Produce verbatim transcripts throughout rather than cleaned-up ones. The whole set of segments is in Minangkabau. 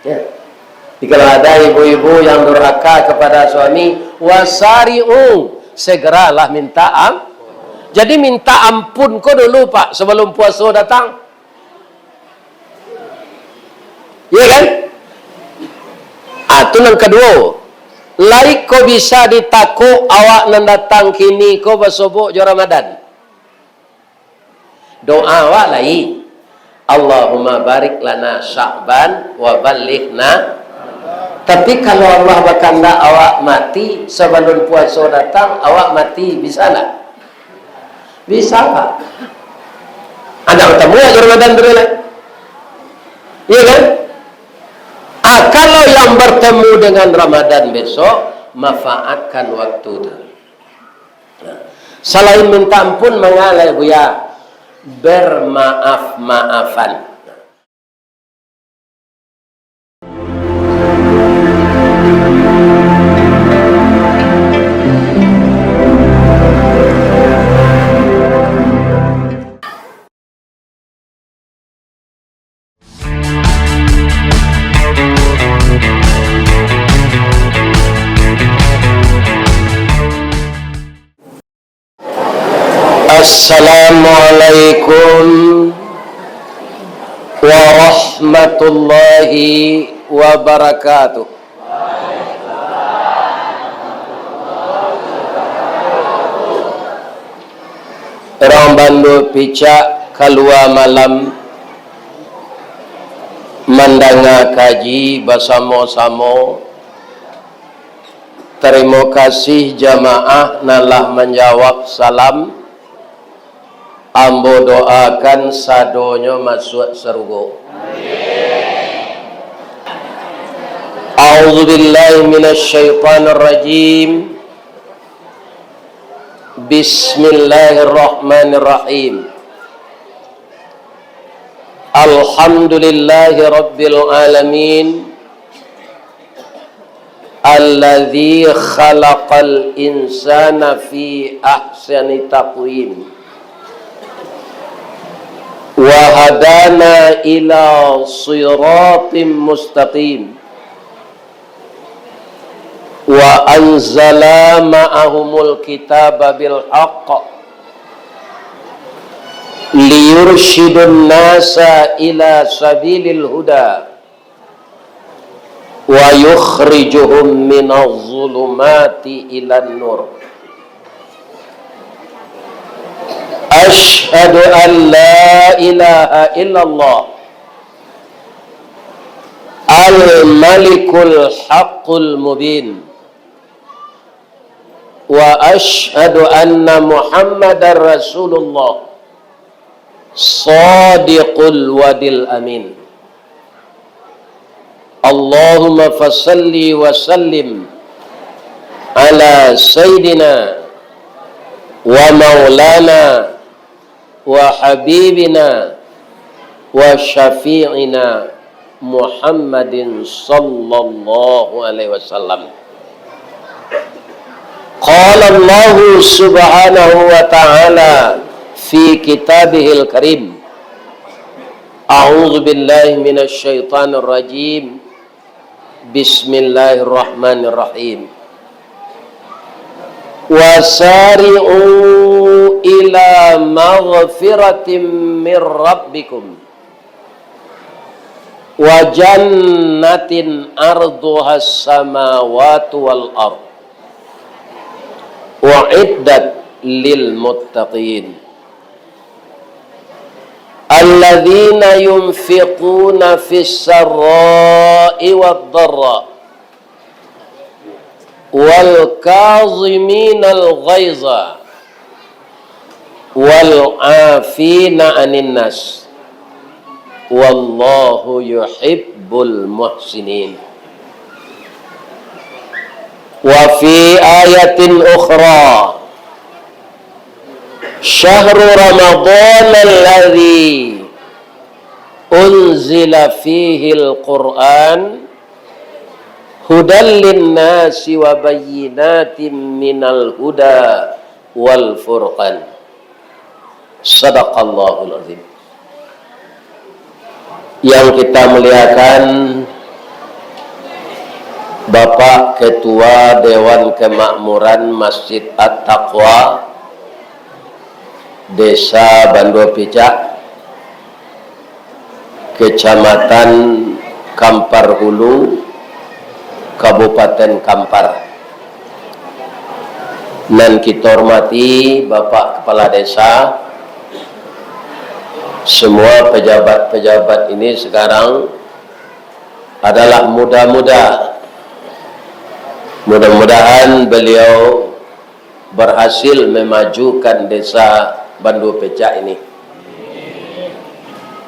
Ya. Jadi, kalau ada ibu-ibu yang durhaka kepada suami, wasari'u, segeralah minta am-, jadi minta ampun ko dulu, Pak, sebelum puaso datang. Iya kan? Ah, tu nan kaduo. Lai ko bisa ditakok awak nan datang kini ko basobok jo Ramadan. Doa awak lai, "Allahumma barik lana Sya'ban wa ballighna." Tapi kalau Allah bakandak awak mati sabalun puaso datang, awak mati, bisa ndak? Bisa, Pak. Anda bertemu aja Ramadan tu lah. Iya kan? Ah, kalau yang bertemu dengan Ramadan besok, manfaatkan waktu tu. Salain minta ampun, manga lai, Buya? Bermaaf-maafan. Assalamualaikum warahmatullahi wabarakatuh. Urang Bando Picak kalua malam mandanga kaji basamo-samo. Tarimo kasih jamaah nan lah manjawab salam. Ambo doakan sadonyo masuak sarugo. A'udzubillahi minasyaitonirrajim. Bismillahirrahmanirrahim. Alhamdulillahi rabbil alamin. Alladzi khalaqal insana fi ahsani taqwim. Wa hadana ila siratim mustaqim. Wa anzala ma'ahumul kitaba bil haqq. Liyursyidun nasa ila sabilil huda. Wa yukhrijuhum minaz zulumati ilan nur. Asyhadu an la ilaha illallah al-malikul haqqul mubin. Wa asyhadu anna Muhammadar Rasulullah shadiqul wadil amin. Allahumma fasalli wa sallim ala sayyidina wa maulana wa habibina wa syafi'ina Muhammadin sallallahu alaihi wasallam. Qala Allahu subhanahu wa ta'ala fi kitabihil karim. A'udzu billahi minasy syaithanir rajim. Bismillahirrahmanirrahim. Wasari'u ila maghfiratim mir rabbikum wa jannatin arduhas samawatu wal ard, u'iddat lil muttaqin. Alladzina yunfiquna fis sarra'i wad dharra, wal kaziminal ghaiza, wal afina anin nas, wallahu yuhibbul muhsinin. Wa fi ayatin ukhra, syahru Ramadhanal ladzi unzila fihil Qur'an hudan linnasi wa bayyinatin minal huda wal furqan. Sadaqallahul azim. Yang kita muliakan, Bapak Ketua Dewan Kemakmuran Masjid At-Taqwa, Desa Banduapicak, Kecamatan Kampar Hulu, Kabupaten Kampar. Nan kito hormati Bapak Kepala Desa, semua pejabat-pejabat ini sekarang adalah muda-muda. Mudah-mudahan beliau berhasil memajukan Desa Banduapicak ini.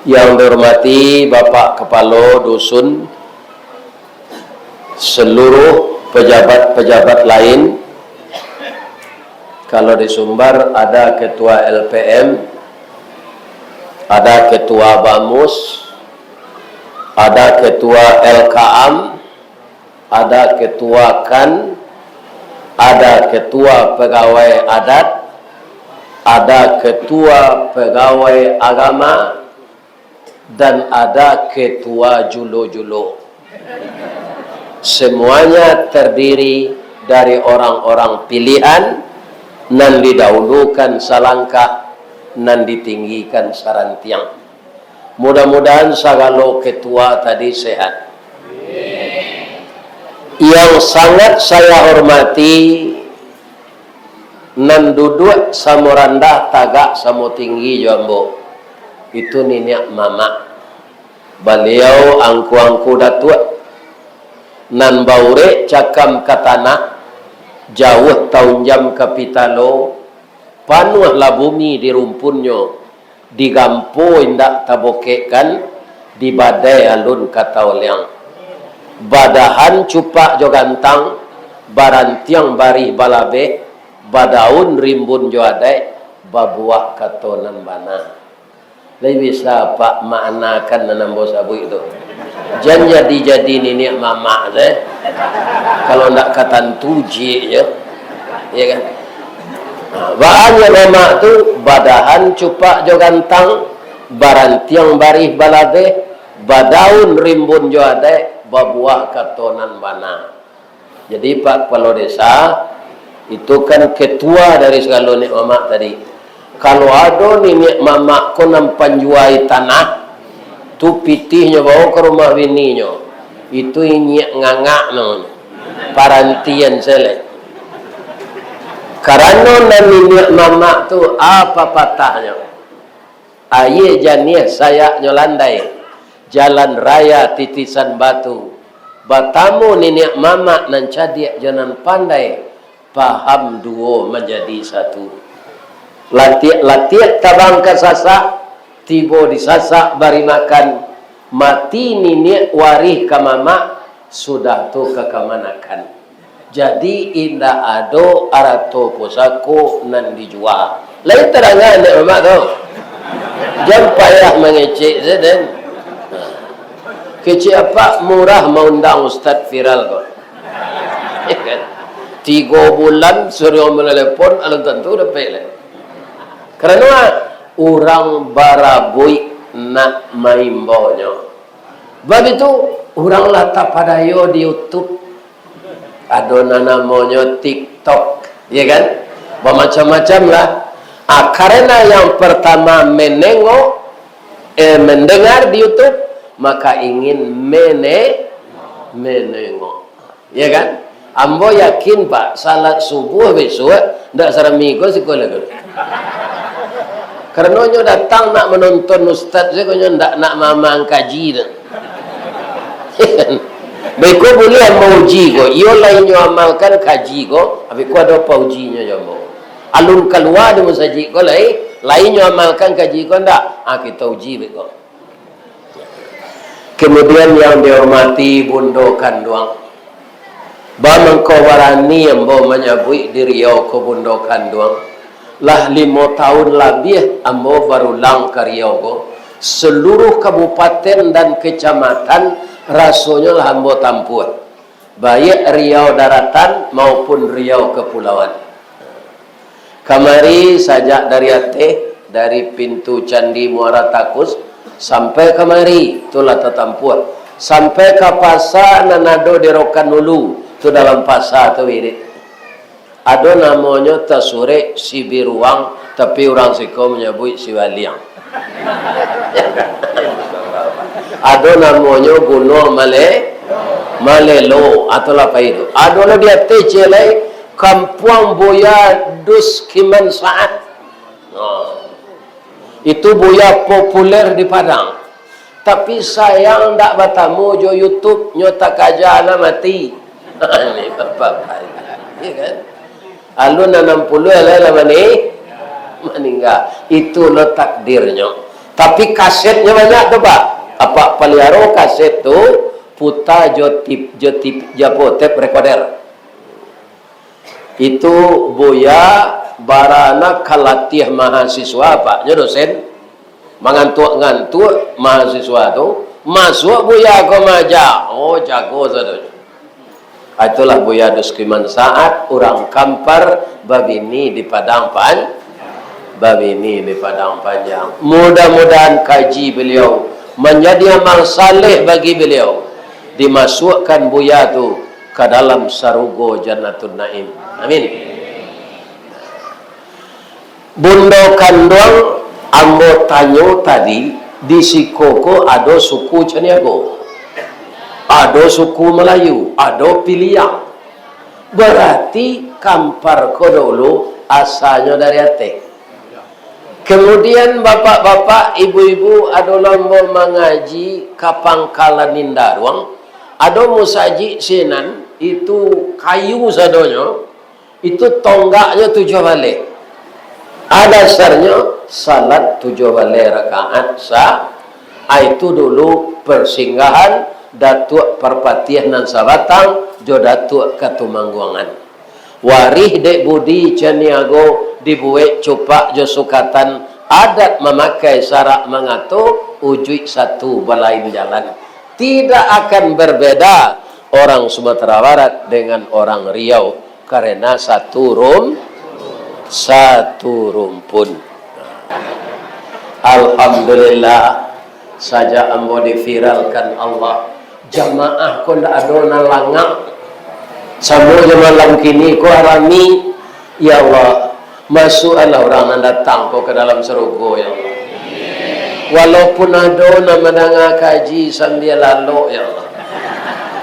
Yang dihormati Bapak Kepala Dusun, seluruh pejabat-pejabat lain, kalau di Sumbar ada Ketua L P M, ada Ketua Bamus, ada Ketua L K A M, ada Ketua kan, ada Ketua Pegawai Adat, ada Ketua Pegawai Agama, dan ada Ketua Julo-julo. Semuanya terdiri dari orang-orang pilihan, nan didahulukan salangkah, nan ditinggikan sarantiang. Mudah-mudahan sagalo ketua tadi sehat. Yang sangat saya hormati, nan duduak samo randah, tagak samo tinggi jo ambo, itu niniak mamak. Baliau angku-angku datuak, nan baurek cakam ka tanah, jauah taunjam ka pitalo, panuahlah bumi di rumpunnyo, digampo indak tabokekkan, dibadai alun ka taoliang. Badahan cupak jo gantang, barantiang barih balabeh, badaun rimbun jo adaik, babuah kato nan bana. Lai bisa apak maknakan nan ambo sabuik tu? Jan jadi-jadi niniak mamak tu, eh. Kalau ndak ka tantu jiknyo, ya kan? Ha, baa nyo mamak tu, badahan cupak jo gantang, barantiang barih balabeh, badaun rimbun jo adaik, babuah kato nan bana. Jadi, Pak Kepala Desa, itu kan ketua dari sagalo niniak mamak tadi. Kalau ado niniak mamak ko nan panjuai tanah, tu pitihnyo bao ka rumah bininyo. Itu inyiak ngangak namonyo. Parantian se lai. Karano nan niniak mamak tu, apa patahnyo? Aia janiah sayaknyo landai, jalan raya titisan batu. Batamu niniak mamak nan cadiak jo nan pandai, paham duo manjadi satu. Latiak-latiak tabang ka Sasak, tibo di Sasak bari makan, mati niniak warih ka mamak, sudah tu ka kamanakan. Jadi, indak ado arato pusako nan dijua. Lai tadanga niniak mamak tu? Jan payah mangecek se den. Kecek apak murah maundang ustad viral ko. Tigo bulan suruah manalepon, alun tantu dapek lai. Karano urang barabuik nak maimbaunyo. Bagitu, urang lah tapadayo di YouTube. Ado nan namonyo TikTok, ya kan? Bamacam-macam lah. Ah, karena yang pertama menengok, eh, mendengar di YouTube, maka ingin mene-, menengok. Ya kan? Ambo yakin, Pak, salat subuh besok ndak sarami ko siko lai ko. Karano nyo datang nak manonton ustad sajo, nyo ndak nak mamaham kaji tu. Beko buliah ambo uji ko, iyo lai nyo amalkan kaji ko, abih ko ado paujinyo jo ambo. Alun kalua di musajik ko lai, lai nyo amalkan kaji ko ndak? Ah, kito uji beko. Kemudian yang dihormati Bundo Kanduang, bamangko barani ambo manyabuik di Riau ko Bundo Kanduang. Lah limo tahun labiah ambo barulang ka Riau ko. Seluruh kabupaten dan kecamatan rasonyo lah ambo tampuah. Baiak Riau daratan maupun Riau kapulauan. Kamari sajak dari ateh, dari pintu Candi Muara Takus, sampai kamari, tu lah tatampuah Sampai ka pasa nan ado di Rokan Ulu, tu dalam pasa tu wirid. Ado namonyo tasurek Sibiruang, tapi urang siko manyabuik Siwaliang. Ado namonyo Gunuang Male-, Malelo, atau lah pai tu. Ado lah di ateh ciek lai, Kampuang Buya Dus Kiman Saat. Nah. Itu buya populer di Padang. Tapi sayang ndak batamu jo YouTube, nyo takaja lah mati. Ini bapak-bapak. Iya kan? Alun anam puluah lah, lah mani-, maningga. Itulah takdirnyo. Tapi kasetnyo banyak tu, Pak. Apak paliaro kaset tu, puta jo tip, jo tip, jo apo, tape recorder. Itu buya barana ka latiah mahasiswa, Pak. Nyo dosen, mangantuak-ngantuak mahasiswa tu, masuak buya ko maaja. Oh, jago sadonyo. Itulah Buya Duskiman Saat, urang Kampar, babini di Padang Pan-, babini di Padang Panjang. Mudah-mudahan kaji beliau manjadi amal saleh bagi beliau, dimasuakkan buya tu ka dalam sarugo Jannatun Naim. Amin. Bundo kanduang ambo tanyo tadi, di siko ko ado suku Caniago, ado suku Malayu, ado Piliang. Barati Kampar ko dulu asalnyo dari ateh. Kemudian bapak-bapak, ibu-ibu, ado lo ambo mangaji ka Pangkalan Indaruang, ado musajik sinan, itu kayu sadonyo, itu tonggaknyo tujuah baleh. A dasarnyo salat tujuah baleh rakaat sa-, a itu dulu persinggahan Datuak Parpatiah Nan Sabatang jo Datuak Katumangguangan. Warih dek budi Caniago dibuek cupak jo sukatan, adat mamakai sarak mangato, ujuik satu balain jalan. Tidak akan berbeda orang Sumatera Barat dengan orang Riau, karena satu rum-, satu rumpun. Alhamdulillah, sajak ambo diviralkan Allah, jamaah ko ndak ado nan langak. Samo jo malam kini ko arami. Ya Allah, masuakkanlah urang nan datang ko ka dalam sarugo, ya Allah. Walaupun ado nan mandanga kaji sambia lalok, ya Allah,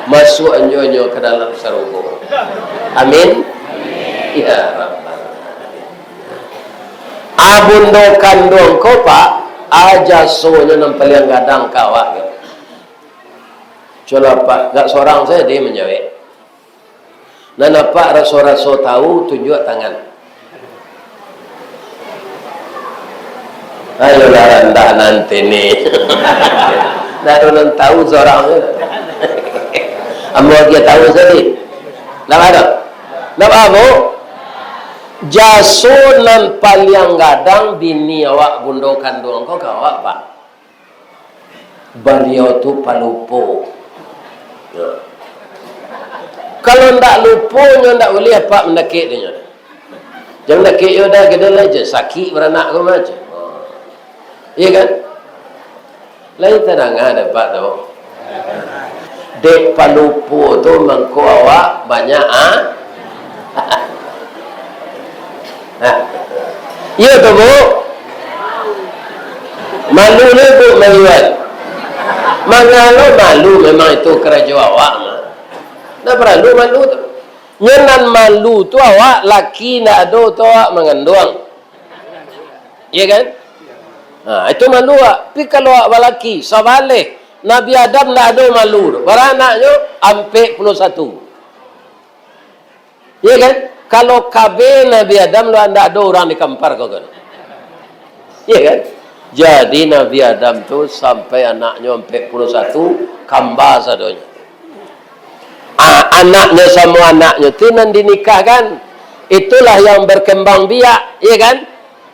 masuakkan juo nyo ka dalam sarugo. Amin. Ya Rabbal Alamin. A bundo kanduang ko, Pak, a jasonyo nan paliang gadang ka awak ko. Cubolah, Pak, gak sorang sajo deh manjawek. Nan apak raso-raso tahu, tunjuak tangan. Ayolah, randah nan tini. Ndak ado nan tahu sorang tu. Ambo agiah tahu sajo. Ndak ado? Ndak apo? Jaso nan paliang gadang bini awak, bundo kanduang ko ka awak, Pak. Baliau tu palupo. Ya. Kalau ndak lupo, nyo ndak buliah apak mandakek dek nyo. Jan mandakek yo dah, kito lah je sakik baranak ko mah. Iya kan? Lain tadanga dek apak tu. Dek palupo tu mangko awak banyak, ah? Nah. Iyo tu, Bu? Malu ni, Bu, malihat. Mangalo malu, memang itu karajo awak mah. Ndak paralu malu tu. Nyo nan malu tu awak, laki ndak ado tu awak manganduang. Iya kan? Nah, itu malu awak. Tapi kalau awak balaki, sabaleh, Nabi Adam ndak ado malu tu. Bara anaknyo? Ampek puluah satu. Iya kan? Kalau kabeh Nabi Adam lo, ndak ado urang di Kampar ko kan. Iya kan? Jadi Nabi Adam tu sampai anaknyo ampek puluah satu, kamba sadonyo. A-, anaknyo samo anaknyo tu nan dinikahkan, itulah yang berkembang biak, iya kan?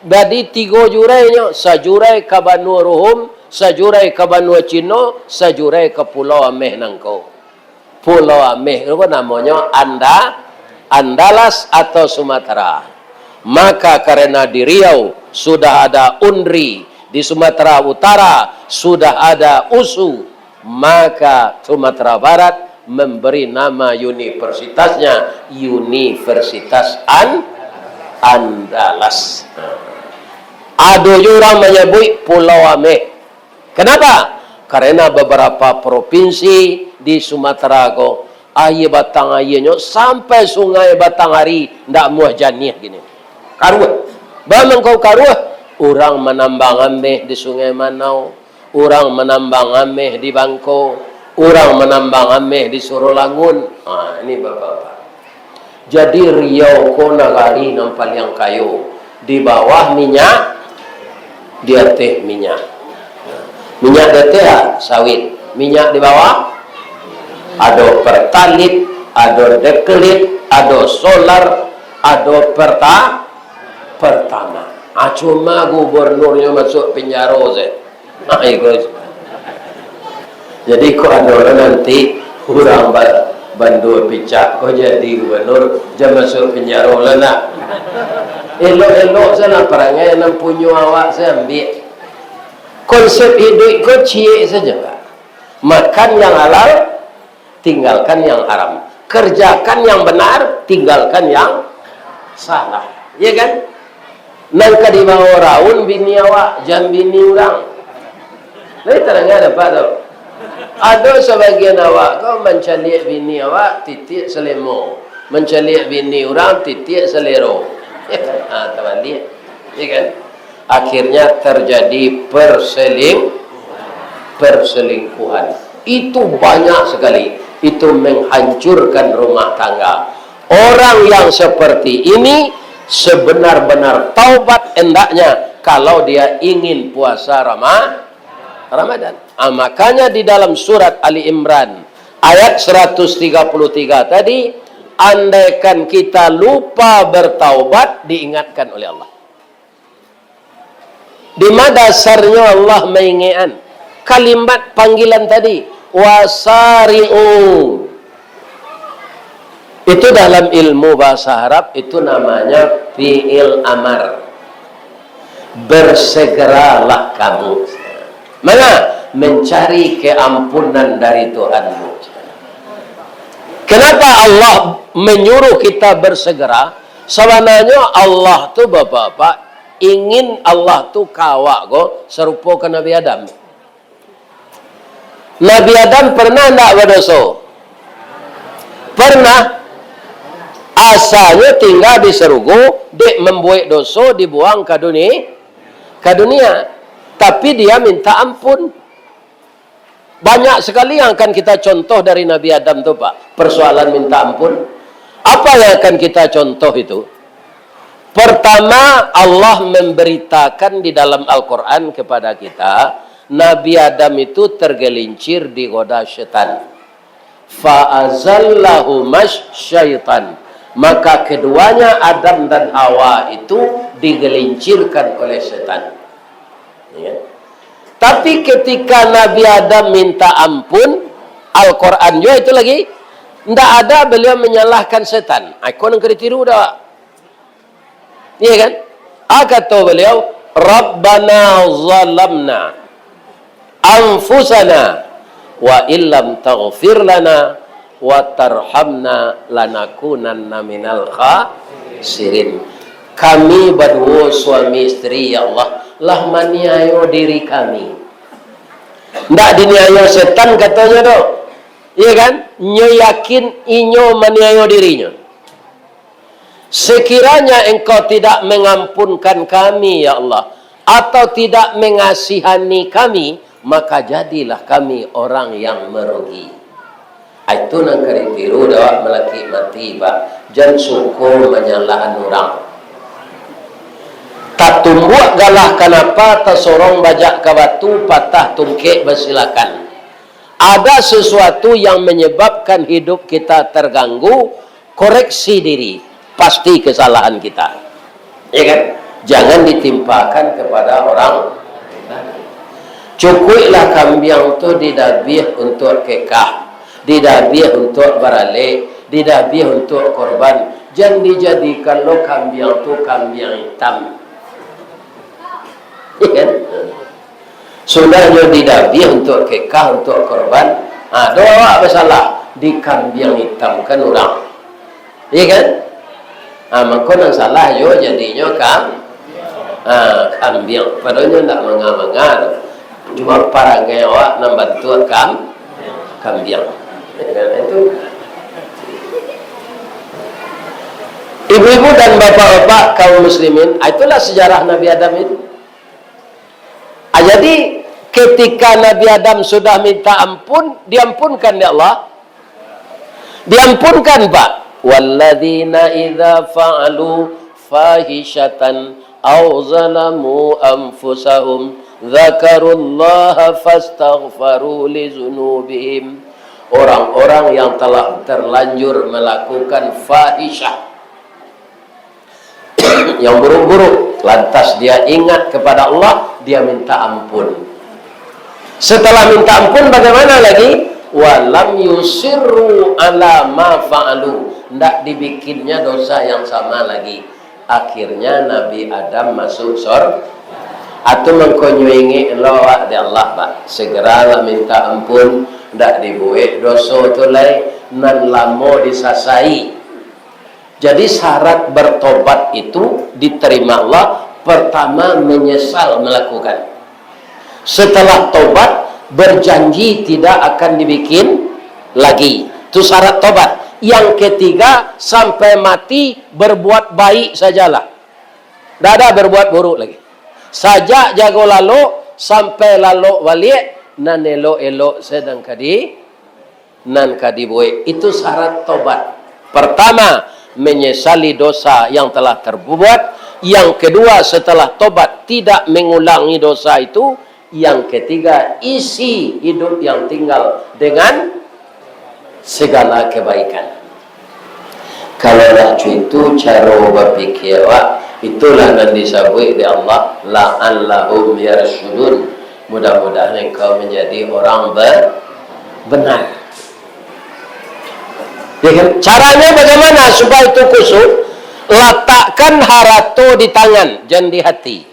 Jadi tigo jurainyo, sajurai ka banua Ruhum, sajurai ka banua Cino, sajurai ka Pulau Ameh nangko. Pulau Ameh tu namonyo Anda-, Andalas atau Sumatera. Maka karena di Riau sudah ada Unri, di Sumatera Utara sudah ada Usu, Maka Sumatera Barat memberi nama universitasnya Universitas An-, Andalas. Ado juo urang manyabuik Pulau Ameh. Kenapa? Karena beberapa provinsi di Sumatera ko, aia batang aianyo sampai Sungai Batang Ari ndak muah janiah kini. Karuah. Baa mangko karuah? Urang manambang ameh di Sungai Manau, urang manambang ameh di Bangko, urang manambang ameh di Surolangun. Ha, ini bapak-bapak. Jadi, Riau ko nagari nan paliang kayo, di bawah minyak, di ateh minyak. Minyak di ateh, ah, sawit. Minyak di bawah, ado Pertalite, ado Declite, ado Solar, ado Perta-, Pertamax. Ah, cuma gubernurnyo masuak penjaro sajo. Ah, iko. Jadi, kok ado lo nanti urang ba-, Bandua Picak ko jadi gubernur, jan masuak penjaro lo nak. Elok-elok sajolah parangai, nan punyo awak sajo ambiak. Konsep hiduik ko ciek sajo, Pak. Makan yang halal, tinggalkan yang haram. Kerjakan yang benar, tinggalkan yang salah. Ya kan? Nan ka dibawo raun bini awak, jan bini urang. Lai tadanga dapek tu. Ado sabagian awak ko mancaliak bini awak, titiak salemo. Mancaliak bini urang, titiak salero. Ha, tabaliak. Ya kan? Akhirnya terjadi perseling-, perselingkuhan. Itu banyak sekali. Itu menghancurkan rumah tangga. Orang yang seperti ini sebenar-benar taubat hendaknya kalau dia ingin puasa Rama-, Ramadan. Ah, makanya di dalam surat Ali Imran ayat seratus tiga puluh tiga tadi, andaikan kita lupa bertaubat, diingatkan oleh Allah. Di ma dasarnyo Allah maingekan kalimat panggilan tadi, "Wasari'u"? Itu dalam ilmu bahasa Arab, itu namanya fi'il amar. Bersegeralah kamu. Mana? Mencari keampunan dari Tuhanmu. Kenapa Allah menyuruh kita bersegera? Sabananyo Allah tu, Bapak-bapak, ingin Allah tu ka awak ko sarupo ka Nabi Adam. Nabi Adam pernah ndak badoso? Pernah. Asanyo tingga di sarugo, dek mambuek doso dibuang ka duni-, ka dunia. Tapi dia minta ampun. Banyak sekali yang akan kita contoh dari Nabi Adam tu, Pak. Persoalan minta ampun. Apa yang akan kita contoh itu? Pertama, Allah memberitakan di dalam Al-Quran kepada kita, Nabi Adam itu tergelincir digoda setan. "Fa azallahuma syaitan." Maka keduanya, Adam dan Hawa itu, digelincirkan oleh setan. Ya. Tapi ketika Nabi Adam minta ampun, Al-Quran juga itu lagi, ndak ada beliau menyalahkan setan. Iko nan ka ditiru dah. Iya kan? Ah, kato beliau, "Rabbana zalamna anfusana wa illam taghfir lana wa tarhamna lanakunanna minal khasirin." Kami baduo suami isteri, ya Allah, lah maniayo diri kami. Ndak diniayo setan katonyo doh. Iya kan? Nyo yakin inyo maniayo dirinyo. Sekiranya Engkau tidak mengampunkan kami, ya Allah, atau tidak mengasihani kami, maka jadilah kami orang yang merugi. Itu nan ka ditiru dek awak malakik mati, Pak. Jan suko manyalahan urang. Tatumbuak galah kanapa, tasorong bajak ka batu, patah tungkek basilakan. Ada sesuatu yang menyebabkan hidup kita terganggu, koreksi diri, pasti kesalahan kita. Ya kan? Jangan ditimpakan kepada orang lain. Cukuiklah kambiang tu didabiah untuak kekah, didabiah untuak baralek, didabiah untuak korban. Jan dijadikan lo kambiang tu kambiang itam. Ya kan? Sudahnyo didabiah untuak kekah, untuak korban, ha, ado awak basalah, dikambiang itamkan urang. Iya kan? Ha, mangko nan salah jo jadinyo kam-, ha, kambiang. Padahal nyo ndak manga-manga tu. Cuma parangai awak nan bantuak kam-, kambiang. Ya kan? Itu. Ibu-ibu dan bapak-bapak kaum muslimin, ah, itulah sejarah Nabi Adam itu. Ah, jadi, ketika Nabi Adam sudah minta ampun, diampunkan dek Allah. Diampunkan, Pak. "Walladzina idza fa'alu fahisyatan aw zalamu anfusahum dzakarullaha fastaghfaru lidzunubihim." Orang-orang yang telah terlanjur melakukan fahisyah, yang buruk-buruk, lantas dia ingat kepada Allah, dia minta ampun. Setelah minta ampun, bagaimana lagi? "Walam yusirru ala ma fa'alu." Ndak dibikinnya dosa yang sama lagi. Akhirnya Nabi Adam masuk sor-, atau mangkonyo ingek lo awak di Allah, Pak. Segeralah minta ampun, ndak dibuek doso tu lai, nan lamo disasai. Jadi, syarat bertobat itu diterima Allah, pertama, menyesal melakukan. Setelah tobat, berjanji tidak akan dibikin lagi. Itu syarat tobat. Yang ketiga, sampai mati berbuat baik sajalah. Tidak ada berbuat buruk lagi. Sajak jago lalok sampai lalok baliak, nan elok-elok sadang ka di nan ka dibuek. Itu syarat tobat. Pertama, menyesali dosa yang telah terbuat. Yang kedua, setelah tobat, tidak mengulangi dosa itu. Yang ketiga, isi hidup yang tinggal dengan segala kebaikan. Kalau lah itu caro bapikir awak, itulah nan disabuik dek Allah, "La'allahum yarsyudun." Mudah-mudahan engkau menjadi orang be-, benar. Ya kan? Caranya bagaimana supaya itu khusyuk? Latakkan harato di tangan, jan di hati.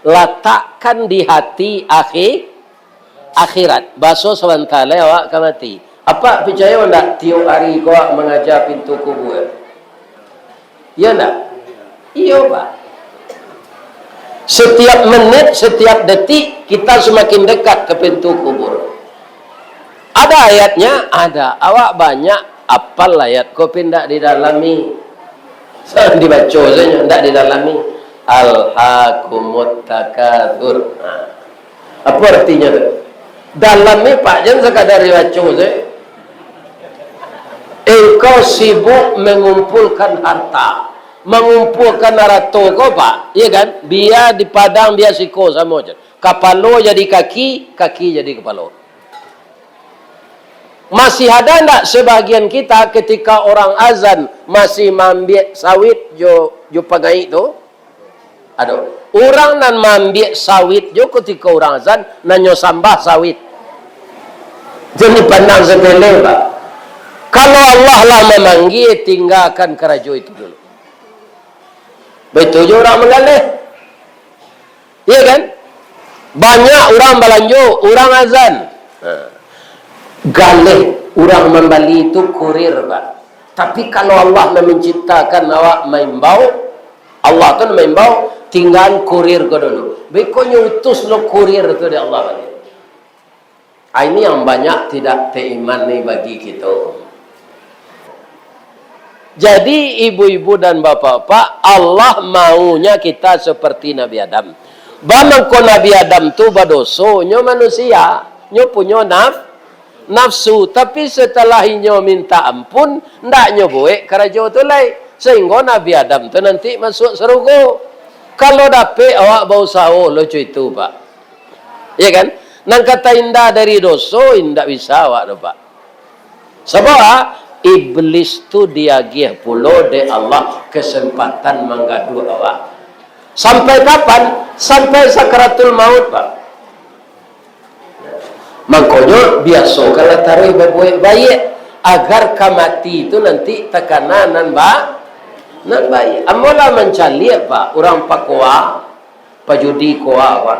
Latakkan di hati akhi-, akhirat. Baso sabanta lai awak ka mati. Apak picayo ndak, tiok ari ko awak mangaja pintu kubua? Iyo ndak? Iyo, Pak. Setiap menit, setiap detik, kita semakin dekat ke pintu kubur. Ada ayatnya? Ada. Awak banyak apal ayat ko, tapi ndak didalami. Dibaco sajo, ndak didalami. Alhaakumut takatsur. Nah. Apo artinyo tu? Dalam ni, Pak, jan sakadar dibaco sajo. Engkau sibuk mengumpulkan harta, mengumpulkan harato ko, Pak, iya kan? Bia di Padang, bia siko, samo je. Kapalo jadi kaki, kaki jadi kapalo. Masih ada ndak sebahagian kita ketika orang azan masih maambiak sawit jo, jo pangaik tu? Aduh, urang nan maambiak sawit jo kutiko urang azan, nan nyo sambah sawit. Jan dipandang sapele, Pak. Kalau Allah lah mamanggia, tinggakan karajo itu dulu. Baitu jo urang manggaleh. Iya kan? Banyak urang balanjo, urang azan. Ha. Galeh urang mambali itu kurir, Pak. Tapi kalau Allah nan manciptakan awak maimbau, Allah tu nan maimbau, tinggaan kurir ko dulu. Beko nyo utus lo kurir tu dek Allah baliak. Ah, ini yang banyak tidak teimani bagi kita. Jadi, ibu-ibu dan bapak-bapak, Allah maunya kita seperti Nabi Adam. Bamangko Nabi Adam tu badoso, nyo manusia, nyo punyo naf-, nafsu. Tapi setelah inyo minta ampun, ndak nyo buek karajo tu lai. Sehinggo Nabi Adam tu nanti masuk sarugo. Kalau dapek awak bausaho lo co itu, Pak. Ya kan? Nan kato indak dari doso, indak bisa awak tu, Pak. Sabab, ah, Iblis tu diagiah pulo dek Allah kesempatan manggaduah awak. Sampai kapan? Sampai sakaratul maut, Pak. Mangkonyo, biasokanlah taruih babuek baiak, agar ka mati tu nanti takana nan ba-, nan baiak. Ambo lah mancaliak, Pak, urang pakoa, pajudi koa, Pak.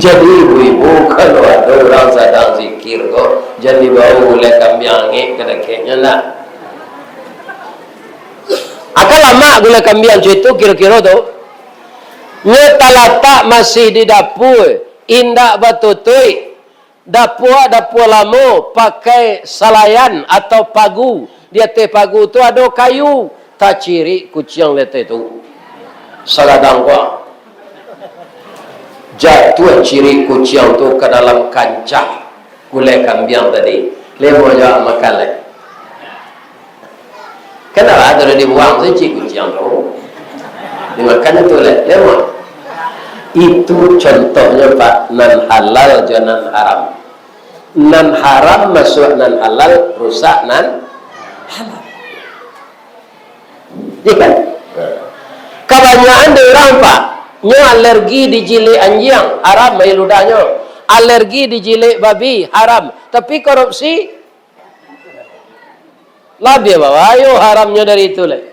Jadi, ibu-ibu, kalau ado urang sadang zikir ko, jan dibawo gulai kambiang angek ka dakeknyo, ndak. Aka lamak gulai kambiang co itu kiro-kiro tu. Nyo talatak masih di dapua, indak batutuik. Dapua, dapua lamo, pakai salayan atau pagu. Di ateh pagu tu ado kayu, tacirik kuciang di ateh tu. Sagadang ko. Jatuah cirik kuciang tu ka dalam kancah gulai kambiang tadi. Lemo jo makan lai. Kan lah tu lah dibuang sajo kuciang tu. Dimakan tu lah, lemo. Itu contohnyo, Pak, nan halal jo nan haram. Nan haram masuak nan halal, rusak nan halal. Iya kan? Kabanyakan dek urang, Pak, nyo alergi dijilek anjiang, haram aia ludahnyo. Alergi dijilek babi, haram. Tapi korupsi, labiah babahayo haramnyo dari itu lai.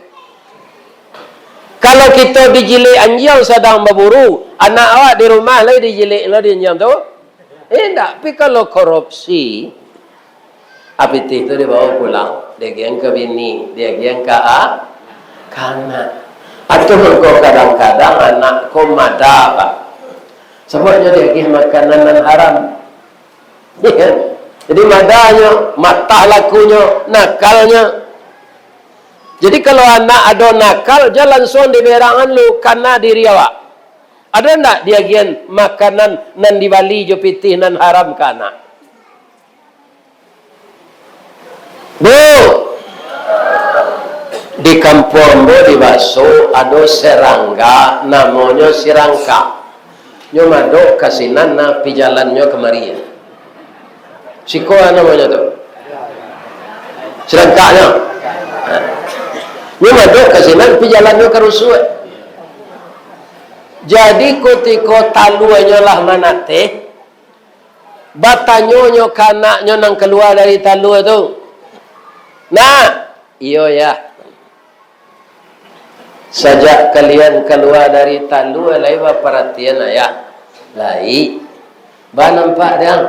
Kalau kito dijilek anjiang sadang baburu, anak awak di rumah lai dijilek lo di anjiang tu? Indak, tapi kalau korupsi, a pitih tu dibawo pulang, diagiahan ka bini, diagiahan ka a-, ka anak. Atau mangko kadang-kadang anak ko mada, Pak. Sababnyo diagiah makanan nan haram. Iya kan? Jadi madanyo, matah lakunyo, nakalnyo. Jadi kalau anak ado nakal, jan lansuang diberangan lu kana diri awak. Ado ndak diagiahan makanan nan dibali jo pitih nan haram ka anak? Bu, di kampuang ambo di Baso ado serangga, namonyo sirangka. Nyo madok ka sinan, nah, pi jalannyo kamari. Siko namonyo tu. Sirangkanyo. Nyo madok ka sinan, pi jalannyo ka rusuak. Jadi, kutiko taluanyo lah manateh, batanyonyo ka anaknyo nan kalua dari talua tu, "Nak," "Iyo, Yah." "Sajak kalian kalua dari talua, lai baparatian Ayah?" "Lai." "Ba nampak dek ang,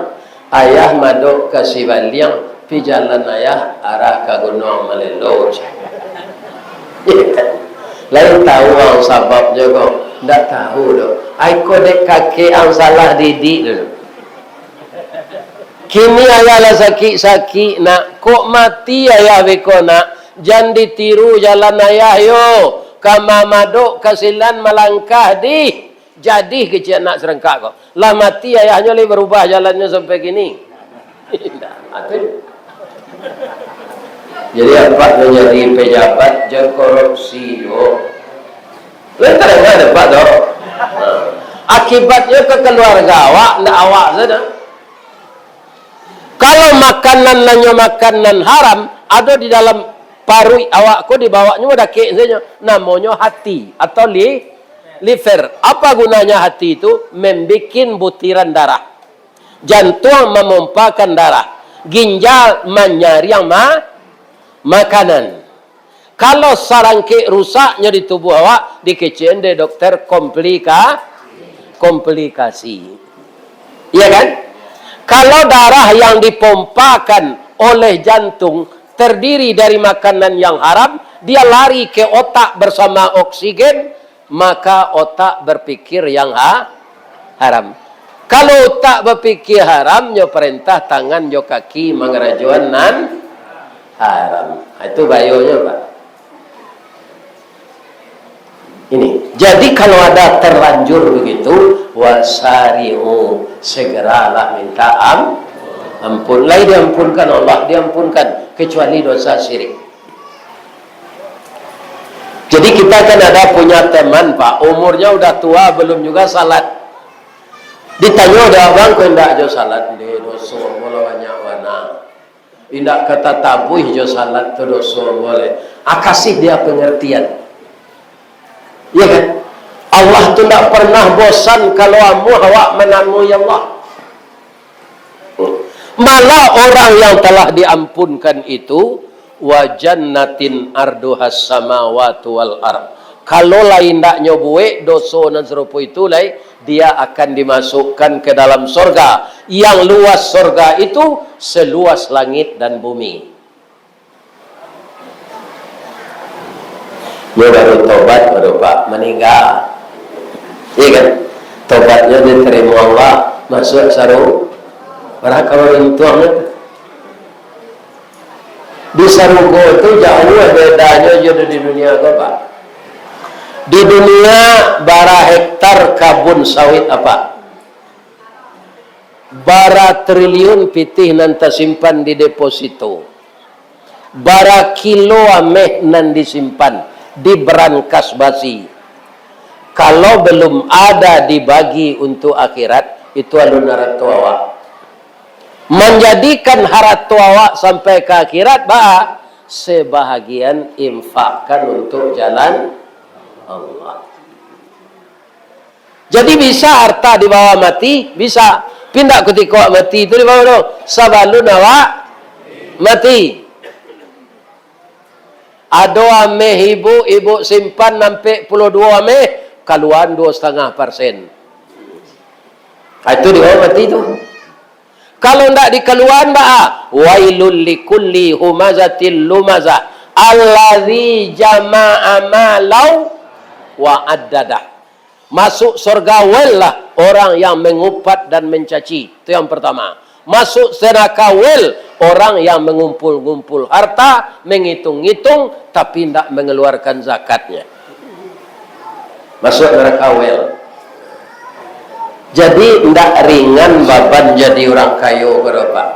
Ayah madok ka Sibaliang, pi jalan Ayah arah ka Gunuang Malelo." Lai tahu ang sababnyo ko? Ndak tahu doh. Ai ko dek kakek ang salah didik dulu. Kini Ayah lah sakik-sakik, Nak. Kok mati Ayah beko, Nak? Jan ditiru jalan Ayah yo. Ka mamadok ka sinan malangkah dih. Jadi kecek anak sirangka ko. Lah mati ayahnyo, lai barubah jalannyo sampai kini. Indak, atuh. Jadi, apak manjadi pejabat, jan korupsi juo. Lai tadanga dek apak tu. Nah, akibatnyo ka kaluarga awak, ndak awak sajo. Kalau makanan nan nyo makan nan haram, ado di dalam paruik awak ko, dibawaknyo dakek sajo. Namonyo hati atau li-, liver. Apa gunanya hati tu? Membikin butiran darah. Jantuang mamompakan darah. Ginjal manyariang ma-, makanan. Kalau sarangkek rusaknyo di tubuah awak, dikecekan dek dokter komplika-, komplikasi. Iya kan? Kalau darah yang dipompakan oleh jantung terdiri dari makanan yang haram, dia lari ke otak bersama oksigen, maka otak berpikir yang ha-, haram. Kalau otak bapikir haram, nyo parentah tangan jo kaki mangarajoan nan haram. Ha, itu bayonyo, Pak. Ini. Jadi, kalau ada terlanjur begitu, wasari'u, segeralah minta am-, ampun. Lai diampunkan Allah, diampunkan, kecuali dosa syirik. Jadi, kita kan ada punya teman, Pak, umurnya udah tua, belum juga salat. Ditanyo dek abang, "Ko indak jo salat, ndeh, doso ambo lah banyak bana. Indak ka tatabuih jo salat tu doso ambo lai." Ah, kasih dia pengertian. Iya kan? Allah tu ndak pernah bosan kalau amuah awak manamui Allah. Malah orang yang telah diampunkan itu, "Wa jannatin arduhas samawati wal ard." Kalau lai indak nyo buek doso nan sarupo itu lai, dia akan dimasukkan ke dalam sorga, yang luas sorga itu seluas langit dan bumi. Nyo baru tobat, baru, Pak, maningga. Iya kan? Tobatnyo diterimo Allah, masuak saru-, baraka baruntuangnyo tu. Di sarugo tu jauah bedanyo jo di dunia ko, Pak. Di dunia, bara hektar kabun sawit, Pak. Bara triliun pitih nan tasimpan di deposito. Bara kilo ameh nan disimpan di brankas basi. Kalau belum ada dibagi untuk akhirat, itu alun harato awak. Manjadikan harato awak sampai ka akhirat, ba, sebahagian infakkan untuk jalan Allah. Jadi, bisa harta dibawa mati? Bisa. Tapi indak kutiko awak mati tu dibawa tu. Sabalun awak mati. Ado ameh ibuk, ibuk simpan ampek puluah duo ameh, kaluaan duo satangah parsen. Ah, itu dibawa mati tu. Kalau ndak dikaluaan, baa? Wailul likulli humazatil lumazah, allazi jama'a malau wa addadah. Masuk surga well lah orang yang mengupat dan mencaci. Itu yang pertama. Masuk neraka well orang yang mengumpul-ngumpul harta, mengitung-ngitung, tapi ndak mengeluarkan zakatnya. Masuk neraka well. Jadi, ndak ringan baban jadi urang kayo ko, Pak.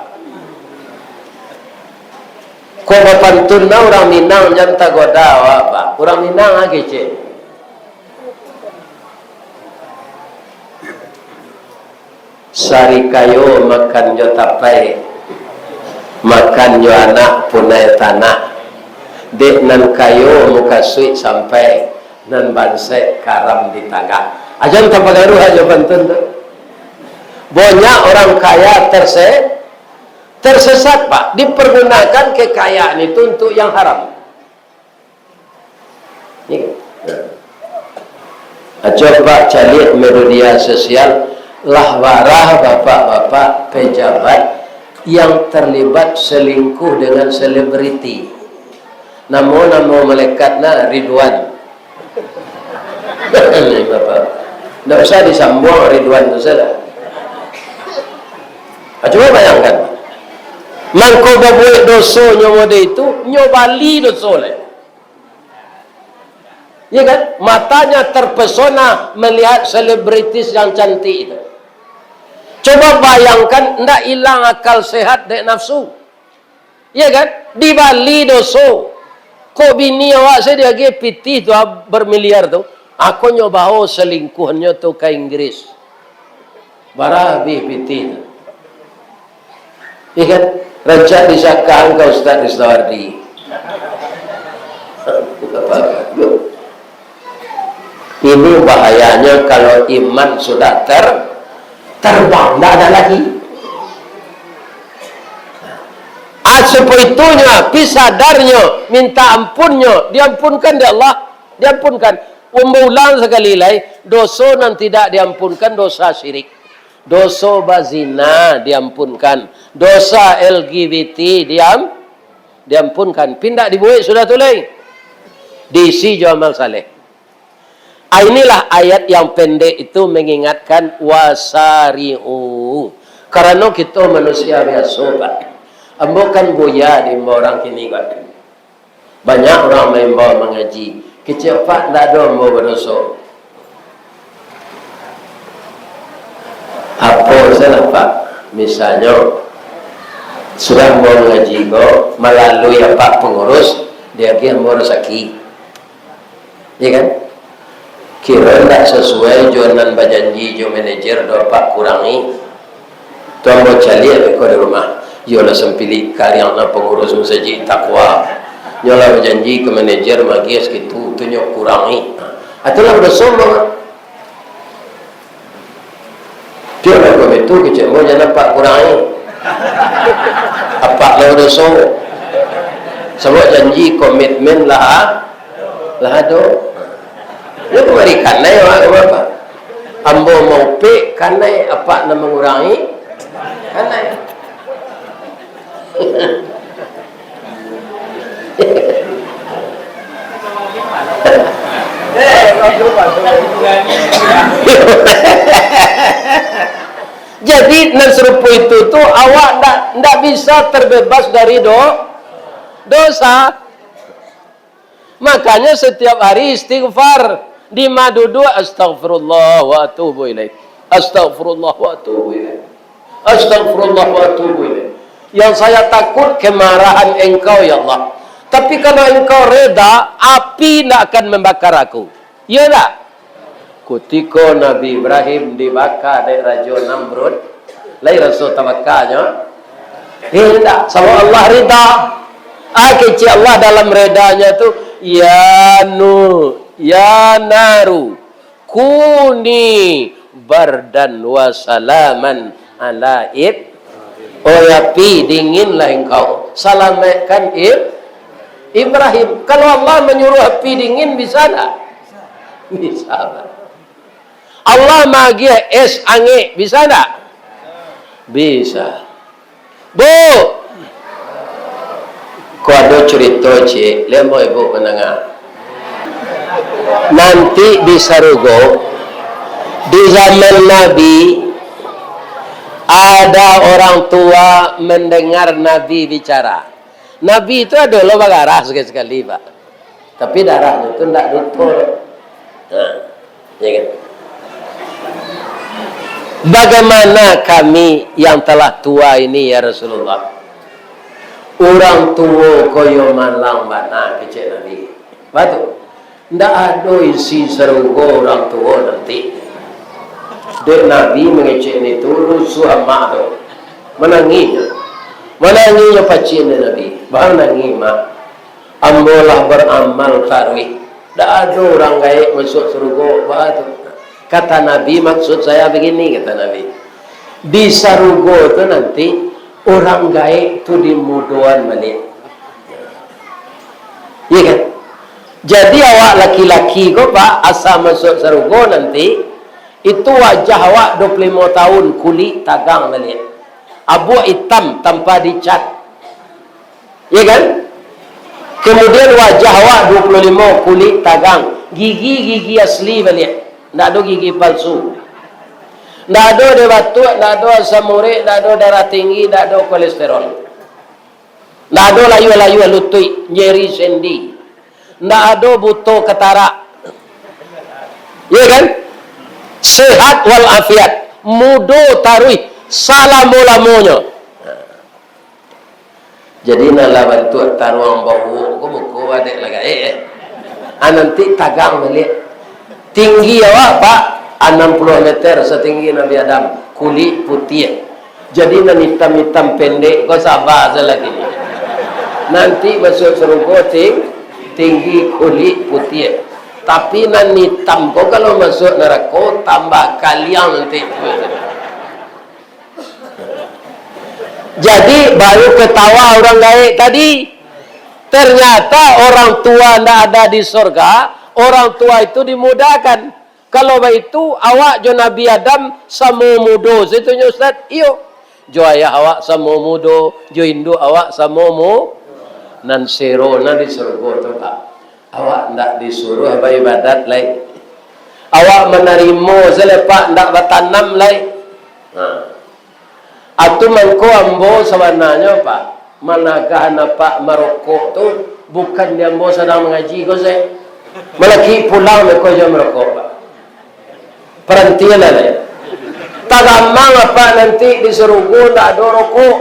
Ko bapantun nah urang Minang, jan tagoda awak, Pak. Urang Minang ah kecek. Sari kayo makan jo tapai, makan jo anak punai tanah. Dek nan kayo mukasuik sampai, nan bansaik karam di tagah. Ajan tapagaruah jo pantun tu. Banyak orang kaya terse-, tersesat, Pak, dipergunakan kekayaan itu untuk yang haram. Ni. Nah. Coba caliak media sosial, lah barah bapak-bapak pejabat yang terlibat selingkuh dengan selebriti. Namo-namo malaikat nah Ridwan. Ni bapak. Ndak usah disambuang Ridwan tu salah. Ah, cuba bayangkan. Mangko babuek doso nyo mode itu, nyo bali doso lai. Iya kan? Matanya terpesona melihat selebritis yang cantik itu. Coba bayangkan, ndak ilang akal sehat dek nafsu. Iya kan? Dibali doso. Kok bini awak sajo diagiah pitih tu, ah, bermiliar tu. Ako nyo bao selingkuhannyo tu ka Inggris. Bara abih pitih tu. Iya kan? Rancak disakang ka Ustaz Ristawardi. Ini bahayanya kalau iman sudah ter-, terbang, ndak ada lagi. Ah, sapoitunyo, pi sadarnyo, minta ampunnyo, diampunkan dek Allah, diampunkan. Umbaulang sakali lai, doso nan tidak diampunkan, dosa syirik. Doso bazina diampunkan. Dosa L G B T diam-, diampunkan. Pi ndak dibuek sudah tu lai. Diisi jo amal saleh. Ah, inilah ayat yang pendek itu mengingatkan, "Wasari'u." Karano kito manusia biaso, Pak. Ambo kan buya diimbau urang kini, Pak. Banyak urang maimbau mangaji. Kecek, "Pak, ndak ado ambo badoso." Apo salah, Pak? Misalnyo, sudah ambo mangaji ko, malalui apak pangurus, diagiah ambo rasaki. Iya kan? Kiro ndak sasuai jo nan bajanji jo manajer, do apak kurangi. Tu ambo caliak beko di rumah. Iyolah sampilik kariang nan pangurus masajik takwa. Nyo lah bajanji ka manajer magiah sakitu, tu nyo kurangi. Ah, tu lah badoso ambo. Pian lah kami tu, kecek ambo, jan apak kurangi. Apak lah badoso. Sabab janji, komitmen lah, lah ado. Itu mari kanai, Pak, Bapak. Ambo maupek kanai, apak nan mangurangi kanai. Jadi, nan sarupo itu tu, awak ndak, ndak bisa terbebas dari do-, dosa. Makanya, setiap hari istighfar, di ma duduak, "Astagfirullah wa atubu ilaih. Astagfirullah wa atubu ilaih. Astagfirullah wa atubu ilaih. Yang saya takut kemarahan Engkau, ya Allah. Tapi kalau Engkau reda, api ndak akan membakar aku." Iya ndak? Kutiko Nabi Ibrahim dibaka dek Rajo Namrud, lai raso tabakanyo? Indak, sabab Allah rida. Ah, kecek Allah dalam redanya tu, "Ya nu, ya naru, kuni bardan wa salaman ala Ib-" Oi api, dinginlah engkau, salamaikkan Ib-, Ibrahim. Kalau Allah manyuruh api dingin, bisa ndak? Bisa, Pak. Allah maagiah es angek, bisa ndak? Bisa. Bu, ko ado curito, Cik, lai ambo ibu mandanga. Nanti di sarugo, di zaman Nabi, ada orang tua mendengar Nabi bicara. Nabi tu ado lo bagarah sakali-sakali, Pak. Tapi darahnyo tu ndak duto. Ha, ya kan? "Bagaimana kami yang telah tua ini, ya Rasulullah?" "Urang tuo ko yo malang bana," kecek Nabi. Batua. "Ndak ado isi sarugo urang tuo nanti." Dek Nabi mangecek ni tu, rusuah amak tu. Manangihnyo. Manangihnyo pacik dek Nabi. "Baa nangih, Mak?" "Ambo lah baramal taruih. Ndak ado urang gaek masuak sarugo." Baa tu. Kata Nabi, "Maksud saya begini," kata Nabi. "Di sarugo tu nanti, urang gaek tu dimudoan baliak." Iya kan? Jadi awak laki-laki ko, Pak, asa masuak sarugo nanti, itu wajah awak dua puluh limo tahun, kulik tagang baliak. Abuak itam tanpa dicat. Iya kan? Kemudian wajah awak dua puluh limo, kulik tagang, gigi-gigi asli baliak. Ndak ado gigi palsu. Ndak ado dek batuak, ndak ado asam urat, ndak ado darah tinggi, ndak ado kolesterol. Ndak ado layuah-layuah lutuik, nyeri sendi. Ndak ado buto katarak. Iya kan? Sehat walafiat, mudo taruih salamo-lamonyo. Jadi, nan lah bantuak taruang bawok ko muko wadek lah gaek, eh. Ah, nanti tagang baliak. Tinggi awak, Pak, anam puluah meter satinggi Nabi Adam, kulik putiah. Jadi, nan itam-itam pendek ko saba sajo lah kini. Nanti masuak sarugo ting-, tinggi kulik putiah. Tapi nan itam ko kalau masuak narako tambah kaliang nanti. Jadi, baru ketawa urang gaek tadi. Ternyata orang tua ndak ada di sorga, orang tua itu dimudahkan. Kalau baitu, awak jo Nabi Adam samo mudo satunyo, Ustaz? Iyo. Jo ayah awak samo mudo, jo induak awak samo mu-, nan sero nan di sorgo tu, Pak. Awak ndak disuruah baibadat lai. Awak manarimo sajo, Pak, ndak batanam lai. Ha. Atu mangko ambo sabananyo, Pak, managahan apak marokok tu, bukan di ambo sadang mangaji ko se. Malakik pulang beko jo marokok, Pak. Parantilah lai. Tagamang apak nanti di sarugo ndak ado rokok.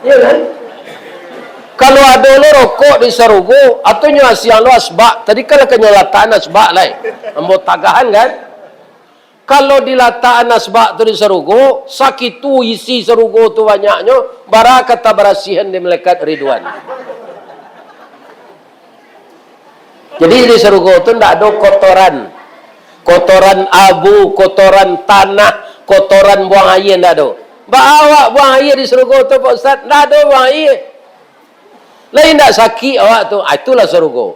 Iyo kan? Kalau ado lo rokok di sarugo, atunyo asiang lo asbak. Tadi kan lah kanyo latakan asbak lai. Ambo tagahan kan? Kalau dilatakan asbak tu di sarugo, sakitu isi sarugo tu banyaknyo, bara ka tabarasiahan di malaikat Ridwan. Jadi, di sarugo tu ndak ado kotoran. Kotoran abu, kotoran tanah, kotoran buang aia ndak ado. Baa awak buang aia di sarugo tu, Pak Ustaz? Ndak ado buang aia. Lai indak sakik awak tu, ah, itulah sarugo.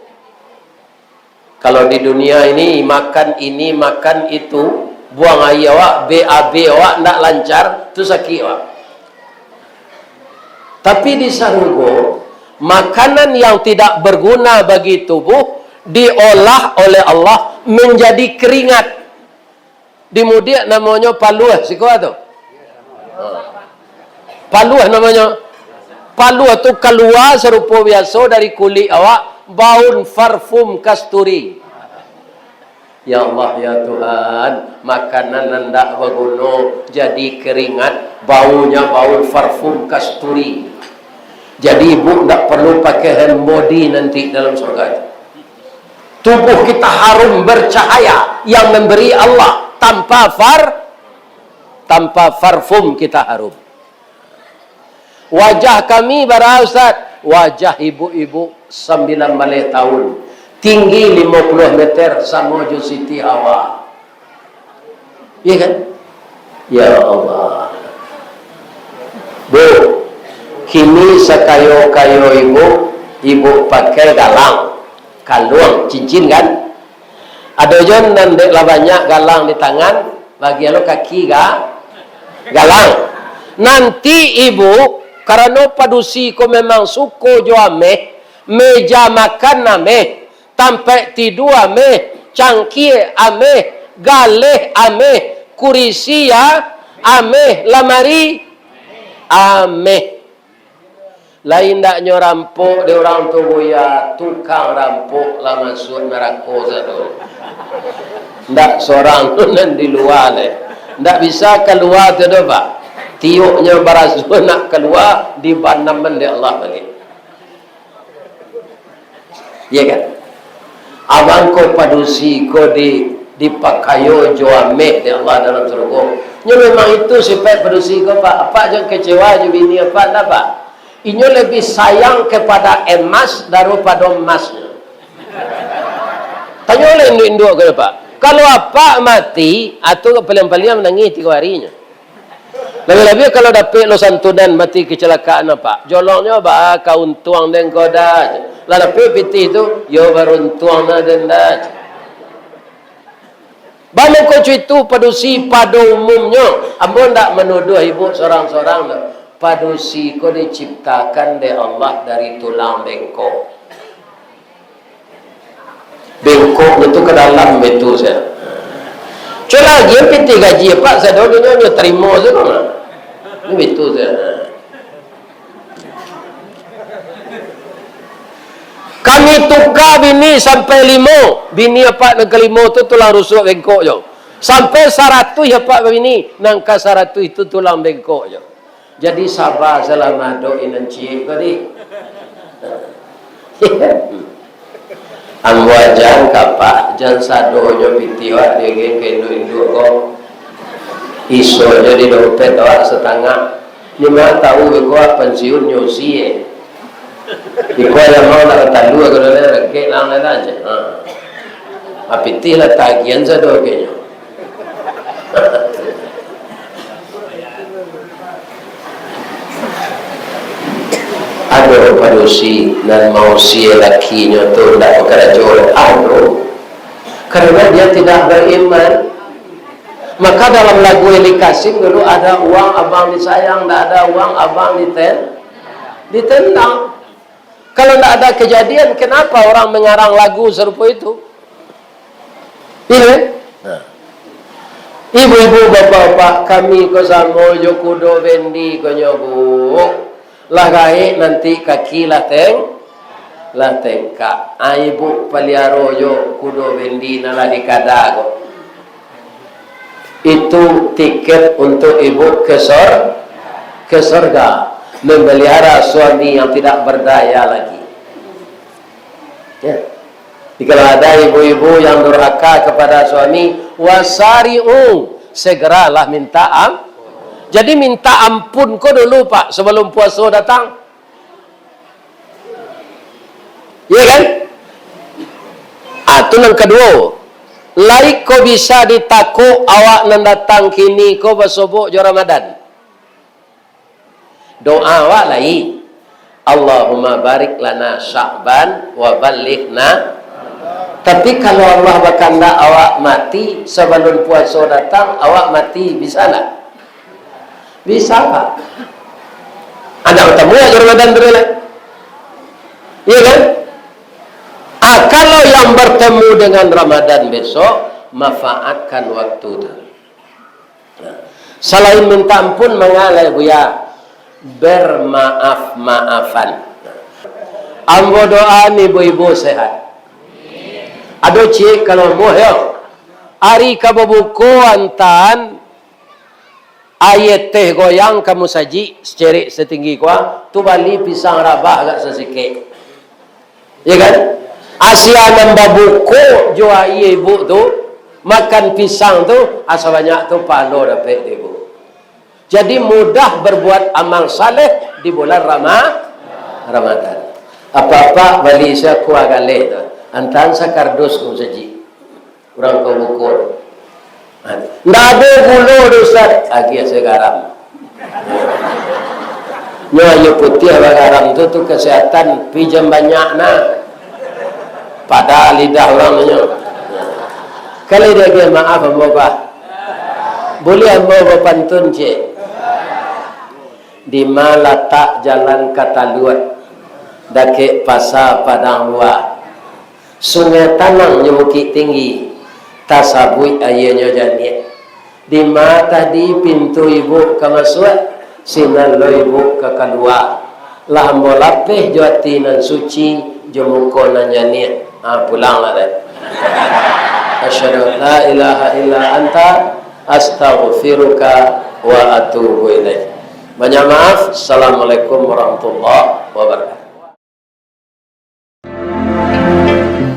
Kalau di dunia ini, makan ini, makan itu, buang aia awak, B A B awak ndak lancar, tu sakik awak. Tapi di sarugo, makanan yang tidak berguna bagi tubuh diolah oleh Allah menjadi keringat. Di Mudiak namonyo paluah, siko tu. Ha. Paluah namonyo. Paluah tu kalua sarupo biaso dari kulik awak, baun parfum kasturi. Ya Allah, ya Tuhan, makanan nan ndak baguno jadi keringat, baunyo bau parfum kasturi. Jadi ibu ndak perlu pakai hand body nanti dalam surga itu. Tubuh kita harum bercahaya yang memberi Allah, tanpa par-, tanpa parfum kita harum. Wajah kami bara, Ustaz? Wajah ibu-ibu sambilan baleh tahun, tinggi limo puluah meter, samo jo Siti Hawa. Iya kan? Ya Allah. Bu, kini sakayo-kayo ibu, ibu pakai galang, kalung, cincin kan? Ado jo nan dek lah banyak galang di tangan, bagian lo kaki ga-, galang. Nanti ibu, karano padusi ko memang suko jo ameh, meja makan ameh, tampek tidua ameh, cangkie ameh, galeh ameh, kurisi a-, ameh, lamari ameh. Lai ndaknyo rampok dek urang tu, Buya, tukang rampok lah masuak narako sado. Ndak sorang tu nan di lua lai. Ndak bisa kalua tu doh, Pak. Tioknyo baraso nak kalua, dibanaman dek Allah baliak. Iya kan? Abang ko padusi ko di, dipakayo jo ameh dek Allah dalam sarugo. Nyo memang itu sifat padusi ko, Pak. Apak jan kecewa jo bini apak, ndak, Pak? Inyo lebih sayang kepada emas daripado emasnyo. Tanyo lah induak-induak ko, Pak. Kalau apak mati, atau paliang-paliang manangih tigo harinyo. Labiah-labiah kalau dapek lo santunan mati kecelakaan, Pak. Jolongnyo ba kauntuang den ko dah. Lah dapek pitih tu, yo baruntuang nah den dah. Bamangko cuitu padusi pado umumnyo, ambo ndak manuduah ibu sorang-sorang doh. Padusi ko diciptakan dek Allah dari tulang bengkok. Bengkoknyo tu ka dalam, baitu sajo. Cubo lagi pitih gaji apak sado, nyo, nyo tarimo sajo mah. Ni baitu sajo. Kami tuka bini sampai limo, bini apak nan kalimo tu tulang rusuk bengkok jo. Sampai saratuih apak babini, nan ka saratuih tu tulang bengkok jo. Jadi saba salah madok inan ciek ko di. Ambo ajan ka apak, jan sadonyo pitih awak diagiahan ka induak-induak ko. Isonyo di dompet awak satangah. Nyo ma tahu beko awak pansiun nyo usie. Iko ayam mau nak talua ko dah, rakek lang dah aja. Ha. Ha, pitih lah tagian sado kenyo. Ado padusi nan mausie lakinyo tu ndak bakarajo, ado. Karena dia tidak beriman. Maka dalam lagu Eli Kasim dulu, "Ada uang abang disayang, ndak ada uang abang diten-, ditendang." Kalau ndak ada kejadian, kenapa orang mengarang lagu sarupo itu? Iya, kan? Nah. Ibu-ibu, bapak-bapak, kami ko samo jo kudo bendi ko nyo, Bu. Lah gaek nanti kaki lah teng-, lah tengkak. Ah, ibu paliaro jo kudo bendi nan lah dikada ko. Itu tiket untuk ibu ke sor-, ke sorga. Memelihara suami yang tidak berdaya lagi. Ya. Jadi, kalau ada ibu-ibu yang durhaka kepada suami, wasari'u, segeralah minta am-, jadi minta ampun ko dulu, Pak, sebelum puaso datang. Iya kan? Ah, tu nan kaduo. Lai ko bisa ditakok awak nan datang kini ko basobok jo Ramadan. Doa awak lai. Allahumma barik lana Sya'ban wa ballighna. Tapi kalau Allah bakandak awak mati sabalun puaso datang, awak mati bisa ndak? Bisa, Pak. Anda bertemu aja Ramadan tu lah. Iya kan? Ah, kalau yang bertemu dengan Ramadan besok, manfaatkan waktu tu. Nah, salain minta ampun, mangalai, Buya, bermaaf-maafan. Ambo doa ni, ibu-ibu sehat. Ado ciek kalau muh, yo. Ari ka babuko antan, aia teh goyang ka musajik, sacerek satinggi kua, tu bali pisang rabah agak sasikek. Ya kan? Asia nan babuko jo aia ibu tu, makan pisang tu, asa banyak tu pahalo dapek dek ibu. Jadi, mudah berbuat amal saleh di bulan Rama-, Ramadan. Apak-apak bali sakua galeh tu, antaan sakardus ka musajik. Urang ka babuko. Ndak ado gulo doh, Ustaz. Agiah se garam. Nyo aia putiah bagaram tu, tu kesehatan, pi jan banyak nah. Pada lidah urang nyo. Kalau diagiah maaf ambo, Bah. Buliah ambo bapantun ciek. Di ma latak jalan ka Taluak, dakek Pasa Padang Lua. Sungai Tanang jo Bukik Tinggi, tasabuik aianyo janiah. Di ma tadi pintu ibu ka masuak, sinan lo ibu ka kalua. Lah ambo lapeh jo ati nan suci, jo muko nan janiah. Ha, pulanglah dai. Asyhadu an la ilaha illa anta, astaghfiruka wa atubu ilaik. Banyak maaf. Assalamualaikum warahmatullahi wabarakatuh.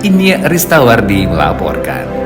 Inyiak Ristawardi melaporkan.